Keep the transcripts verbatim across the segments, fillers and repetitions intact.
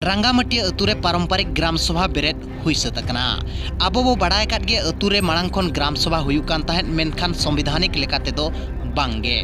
ᱨᱟᱸᱜᱟᱢᱟᱹᱴᱤᱭᱟᱹ ᱟᱹᱛᱩ ᱨᱮ ᱯᱟᱨᱚᱢᱯᱟᱨᱤᱠ ᱜᱨᱟᱢ ᱥᱚᱵᱷᱟ ᱵᱮᱨᱮᱫ ᱦᱩᱭ ᱥᱟᱹᱛ ᱟᱠᱟᱱᱟ᱾ ᱟᱵᱚ ᱵᱚ ᱵᱟᱲᱟᱭ ᱟᱠᱟᱫ ᱜᱮᱭᱟ, ᱟᱹᱛᱩ ᱨᱮ ᱢᱟᱲᱟᱝ ᱠᱷᱚᱱ ᱜᱨᱟᱢ ᱥᱚᱵᱷᱟ ᱦᱩᱭᱩᱜ ᱠᱟᱱ ᱛᱟᱦᱮᱸᱫ, ᱢᱮᱱᱠᱷᱟᱱ ᱥᱚᱝᱵᱤᱫᱷᱟᱱᱤᱠ ᱞᱮᱠᱟ ᱛᱮᱫᱚ ᱵᱟᱝ ᱜᱮ᱾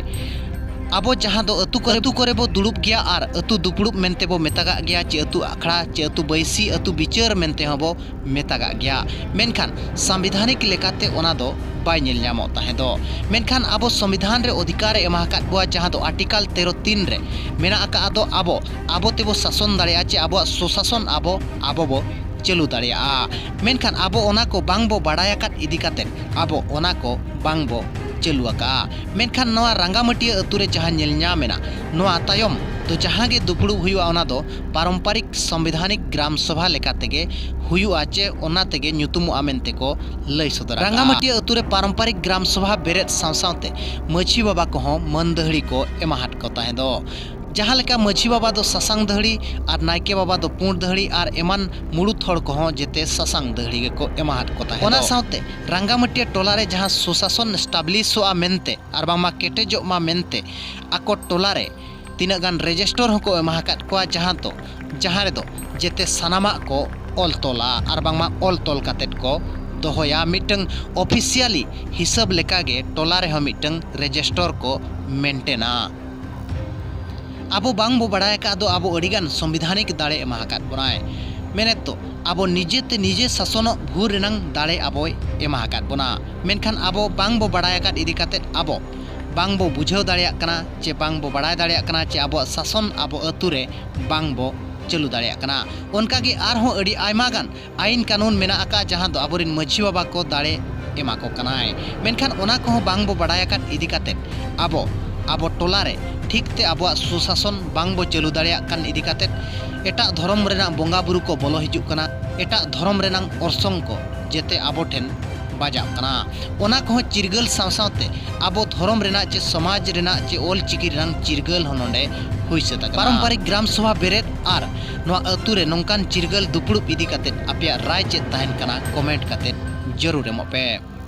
ᱟᱵᱚ ᱡᱟᱦᱟᱸ ᱫᱚ ᱟᱹᱛᱩ ᱠᱚᱨᱮ, ᱟᱹᱛᱩ ᱠᱚᱨᱮ ᱵᱚ ᱫᱩᱲᱩᱵ ᱜᱮᱭᱟ ᱟᱨ ᱟᱹᱛᱩ ᱫᱩᱯᱲᱩᱵ ᱢᱮᱱᱛᱮ ᱵᱚ ᱢᱮᱛᱟᱜᱟᱜ ᱜᱮᱭᱟ, ᱪᱮ ᱟᱹᱛᱩ ᱟᱠᱷᱲᱟ, ᱪᱮ ᱟᱹᱛᱩ ᱵᱟᱹᱭᱥᱤ, ᱟᱹᱛᱩ ᱵᱤᱪᱟᱹᱨ ᱢᱮᱱᱛᱮ ᱦᱚᱸ ᱵᱚ ᱢᱮᱛᱟᱜᱟᱜ ᱜᱮᱭᱟ᱾ ᱢᱮᱱᱠᱷᱟᱱ ᱥᱟᱝᱵᱤᱫᱷᱟᱱᱤᱠ ᱞᱮᱠᱟᱛᱮ ᱚᱱᱟ ᱫᱚ ᱵᱟᱭ ᱧᱮᱞ ᱧᱟᱢᱚᱜ ᱛᱟᱦᱮᱸ ᱫᱚ᱾ ᱢᱮᱱᱠᱷᱟᱱ ᱟᱵᱚ ᱥᱚᱝᱵᱤᱫᱷᱟᱱ ᱨᱮ ᱚᱫᱷᱤᱠᱟᱨ ᱮ ᱮᱢᱟ ᱟᱠᱟᱫ ᱵᱚᱣᱟ, ᱡᱟᱦᱟᱸ ᱫᱚ ᱟᱨᱴᱤᱠᱟᱞ ᱛᱮᱨᱚ ᱛᱤᱱ ᱨᱮ ᱢᱮᱱᱟᱜ ᱟᱠᱟᱫ ᱫᱚ, ᱟᱵᱚ, ᱟᱵᱚ ᱛᱮᱵᱚ ᱥᱟᱥᱚᱱ ᱫᱟᱲᱮᱭᱟᱜᱼᱟ, ᱪᱮ ᱟᱵᱚᱣᱟᱜ ᱥᱩᱥᱟᱥᱚᱱ ᱟᱵᱚ, ᱟᱵᱚ ᱵᱚ ᱪᱟᱹᱞᱩ ᱫᱟᱲᱮᱭᱟᱜᱼᱟ᱾ ᱢᱮᱱᱠᱷᱟᱱ ᱟᱵᱚ ᱚᱱᱟ ᱠᱚ ᱵᱟᱝ ᱵᱚ ᱵᱟᱲᱟᱭ ᱟᱠᱟᱫ ᱤᱫᱤ ᱠᱟᱛᱮ ᱟᱵᱚ ᱚᱱᱟ ᱠᱚ ᱵᱟᱝ ᱵᱚ ᱪᱟᱹᱞᱩ ᱟᱠᱟᱫᱼᱟ᱾ ᱢᱮᱱᱠᱷᱟᱱ ᱱᱚᱣᱟ ᱨᱟᱸᱜᱟᱢᱟᱹᱴᱤᱭᱟᱹ ᱟᱹᱛᱩ ᱨᱮ ᱡᱟᱦᱟᱸ ᱧᱮᱞ ᱧᱟᱢ ᱮᱱᱟ, ᱱᱚᱣᱟ ᱛᱟᱭᱚᱢ ᱫᱚ ᱡᱟᱦᱟᱸ ᱜᱮ ᱫᱩᱯᱲᱩᱵ ᱦᱩᱭᱩᱜᱼᱟ, ᱚᱱᱟ ᱫᱚ ᱯᱟᱨᱚᱢᱯᱟᱨᱤᱠ ᱥᱚᱝᱵᱤᱫᱷᱟᱱᱤᱠ ᱜᱨᱟᱢ ᱥᱚᱵᱷᱟ ᱞᱮᱠᱟ ᱛᱮᱜᱮ ᱦᱩᱭᱩᱜᱼᱟ, ᱪᱮ ᱚᱱᱟ ᱛᱮᱜᱮ ᱧᱩᱛᱩᱢᱚᱜᱼᱟ ᱢᱮᱱᱛᱮ ᱠᱚ ᱞᱟᱹᱭ ᱥᱚᱫᱚᱨ ᱟᱠᱟᱫᱼᱟ᱾ ᱨᱟᱸᱜᱟᱢᱟᱹᱴᱤᱭᱟᱹ ᱟᱹᱛᱩ ᱨᱮ ᱯᱟᱨᱚᱢᱯᱟᱨᱤᱠ ᱜᱨᱟᱢ ᱥᱚᱵᱷᱟ ᱵᱮᱨᱮᱫ ᱥᱟᱶ ᱥᱟᱶᱛᱮ ᱢᱟᱹᱡᱷᱤ ᱵᱟᱵᱟ ᱠᱚᱦᱚᱸ ᱢᱟᱹᱱ ᱫᱟᱹᱦᱲᱤ ᱠᱚ ᱮᱢᱟᱦᱟᱫ ᱠᱚ ᱛᱟᱦᱮᱸ ᱫᱚ᱾ ᱡᱟᱦᱟᱸ ᱞᱮᱠᱟ ᱢᱟᱹᱡᱷᱤ ᱵᱟᱵᱟ ᱫᱚ ᱥᱟᱥᱟᱝ ᱫᱟᱹᱦᱲᱤ ᱟᱨ ᱱᱟᱭᱠᱮ ᱵᱟᱵᱟ ᱫᱚ ᱯᱩᱸᱰ ᱫᱟᱹᱦᱲᱤ ᱟᱨ ᱮᱢᱟᱱ ᱢᱩᱲᱩᱫ ᱦᱚᱲ ᱠᱚᱦᱚᱸ ᱡᱮᱛᱮ ᱥᱟᱥᱟᱝ ᱫᱟᱹᱦᱲᱤ ᱜᱮᱠᱚ ᱮᱢᱟᱦᱟᱫ ᱠᱚ ᱛᱟᱦᱮᱸ ᱚᱱᱟ ᱫᱚ᱾ ᱥᱟᱶᱛᱮ ᱨᱟᱸᱜᱟᱢᱟᱹᱴᱤᱭᱟᱹ ᱴᱚᱞᱟ ᱨᱮ ᱡᱟᱦᱟᱸ ᱥᱩᱥᱟᱥᱚᱱ ᱮᱥᱴᱟᱵᱞᱤᱥᱚᱜᱼᱟ ᱢᱮᱱᱛᱮ ᱟᱨ ᱵᱟᱝᱢᱟ ᱠᱮᱴᱮᱡᱚᱜ ᱢᱟ ᱢᱮᱱᱛᱮ ᱟᱠᱚ ᱴᱚᱞᱟ ᱨᱮ ᱛᱤᱱᱟᱹᱜ ᱜᱟᱱ ᱨᱮᱡᱤᱥᱴᱚᱨ ᱦᱚᱸᱠᱚ ᱮᱢᱟ ᱟᱠᱟᱫ ᱠᱚᱣᱟ, ᱡᱟᱦᱟᱸ ᱫᱚ, ᱡᱟᱦᱟᱸ ᱨᱮᱫᱚ ᱡᱮᱛᱮ ᱥᱟᱱᱟᱢᱟᱜ ᱠᱚ ᱚᱞ ᱛᱚᱞᱟ ᱟᱨ ᱵᱟᱝᱢᱟ ᱚᱞ ᱛᱚᱞ ᱠᱟᱛᱮᱫ ᱠᱚ ᱫᱚᱦᱚᱭᱟ᱾ ᱢᱤᱫᱴᱟᱝ ᱚᱯᱷᱤᱥᱤᱭᱟᱞᱤ ᱦᱤᱥᱟᱹᱵ ᱞᱮᱠᱟᱜᱮ ᱴᱚᱞᱟ ᱨᱮᱦᱚᱸ ᱢᱤᱫᱴᱟᱝ ᱨᱮᱡᱤᱥᱴᱚᱨ ᱠᱚ ᱢᱮᱱᱴᱮᱱᱟ᱾ ᱟᱵᱚ ᱵᱟᱝ ᱵᱚ ᱵᱟᱲᱟᱭ ᱟᱠᱟᱫ ᱫᱚ ᱟᱵᱚ ᱟᱹᱰᱤᱜᱟᱱ ᱥᱚᱝᱵᱤᱫᱷᱟᱱᱤᱠ ᱫᱟᱲᱮ ᱮᱢᱟ ᱟᱠᱟᱫ ᱵᱚᱱᱟᱭ᱾ ᱢᱮᱱᱮᱫ ᱫᱚ ᱟᱵᱚ ᱱᱤᱡᱮ ᱛᱮ ᱱᱤᱡᱮ ᱥᱟᱥᱚᱱᱚᱜ ᱵᱷᱩᱨ ᱨᱮᱱᱟᱝ ᱫᱟᱲᱮ ᱟᱵᱚᱭ ᱮᱢᱟ ᱟᱠᱟᱫ ᱵᱚᱱᱟ᱾ ᱢᱮᱱᱠᱷᱟᱱ ᱟᱵᱚ ᱵᱟᱝ ᱵᱚ ᱵᱟᱲᱟᱭ ᱟᱠᱟᱫ ᱤᱫᱤ ᱠᱟᱛᱮᱫ ᱟᱵᱚ ᱵᱟᱝ ᱵᱚ ᱵᱩᱡᱷᱟᱹᱣ ᱫᱟᱲᱮᱭᱟᱜ ᱠᱟᱱᱟ ᱪᱮ ᱵᱟᱝ ᱵᱚ ᱵᱟᱲᱟᱭ ᱫᱟᱲᱮᱭᱟᱜ ᱠᱟᱱᱟ ᱪᱮ ᱟᱵᱚᱣᱟᱜ ᱥᱟᱥᱚᱱ ᱟᱵᱚ ᱟᱹᱛᱩ ᱨᱮ ᱵᱟᱝ ᱵᱚ ᱪᱟᱹᱞᱩ ᱫᱟᱲᱮᱭᱟᱜ ᱠᱟᱱᱟ᱾ ᱚᱱᱠᱟᱜᱮ ᱟᱨᱦᱚᱸ ᱟᱹᱰᱤ ᱟᱭᱢᱟ ᱜᱟᱱ ᱟᱹᱭᱤᱱ ᱠᱟᱹᱱᱩᱱ ᱢᱮᱱᱟᱜ ᱟᱠᱟᱫ, ᱡᱟᱦᱟᱸ ᱫᱚ ᱟᱵᱚᱨᱮᱱ ᱢᱟᱹᱡᱷᱤ ᱵᱟᱵᱟ ᱠᱚ ᱫᱟᱲᱮ ᱮᱢᱟ ᱠᱚ ᱠᱟᱱᱟᱭ᱾ ᱢᱮᱱᱠᱷᱟᱱ ᱚᱱᱟ ᱠᱚᱦᱚᱸ ᱵᱟᱝ ᱵᱚ ᱵᱟᱲᱟᱭ ᱟᱠᱟᱫ ᱤᱫᱤ ᱠᱟᱛᱮᱫ ᱟᱵᱚ, ᱟᱵᱚ ᱴᱚᱞᱟ ᱨᱮ ᱴᱷᱤᱠ ᱛᱮ ᱟᱵᱚᱣᱟᱜ ᱥᱩᱥᱟᱥᱚᱱ ᱵᱟᱝ ᱵᱚ ᱪᱟᱹᱞᱩ ᱫᱟᱲᱮᱭᱟᱜ ᱠᱟᱱ ᱤᱫᱤ ᱠᱟᱛᱮᱫ ᱮᱴᱟᱜ ᱫᱷᱚᱨᱚᱢ ᱨᱮᱱᱟᱜ ᱵᱚᱸᱜᱟ ᱵᱩᱨᱩ ᱠᱚ ᱵᱚᱞᱚ ᱦᱤᱡᱩᱜ ᱠᱟᱱᱟ, ᱮᱴᱟᱜ ᱫᱷᱚᱨᱚᱢ ᱨᱮᱱᱟᱜ ᱚᱨᱥᱚᱝ ᱠᱚ ᱡᱮᱛᱮ ᱟᱵᱚ ᱴᱷᱮᱱ ᱵᱟᱡᱟᱜ ᱠᱟᱱᱟ᱾ ᱚᱱᱟ ᱠᱚᱦᱚᱸ ᱪᱤᱨᱜᱟᱹᱞ ᱥᱟᱶ ᱥᱟᱶᱛᱮ ᱟᱵᱚ ᱫᱷᱚᱨᱚᱢ ᱨᱮᱱᱟᱜ ᱪᱮ ᱥᱚᱢᱟᱡᱽ ᱨᱮᱱᱟᱜ ᱪᱮ ᱚᱞ ᱪᱤᱠᱤ ᱨᱮᱱᱟᱜ ᱪᱤᱨᱜᱟᱹᱞ ᱦᱚᱸ ᱱᱚᱰᱮ ᱦᱩᱭ ᱥᱟᱹᱛ ᱟᱠᱟᱱᱟ᱾ ᱯᱟᱨᱚᱢᱯᱟᱨᱤᱠ ᱜᱨᱟᱢ ᱥᱚᱵᱷᱟ ᱵᱮᱨᱮᱫ ᱟᱨ ᱱᱚᱣᱟ ᱟᱹᱛᱩ ᱨᱮ ᱱᱚᱝᱠᱟᱱ ᱪᱤᱨᱜᱟᱹᱞ ᱫᱩᱯᱲᱩᱵ ᱤᱫᱤ ᱠᱟᱛᱮᱫ ᱟᱯᱮᱭᱟᱜ ᱨᱟᱭ ᱪᱮᱫ ᱛᱟᱦᱮᱱ ᱠᱟᱱᱟ, ᱠᱚᱢᱮᱱᱴ ᱠᱟᱛᱮᱫ ᱡᱟᱹᱨᱩᱲ ᱮᱢᱚᱜ ᱯᱮ᱾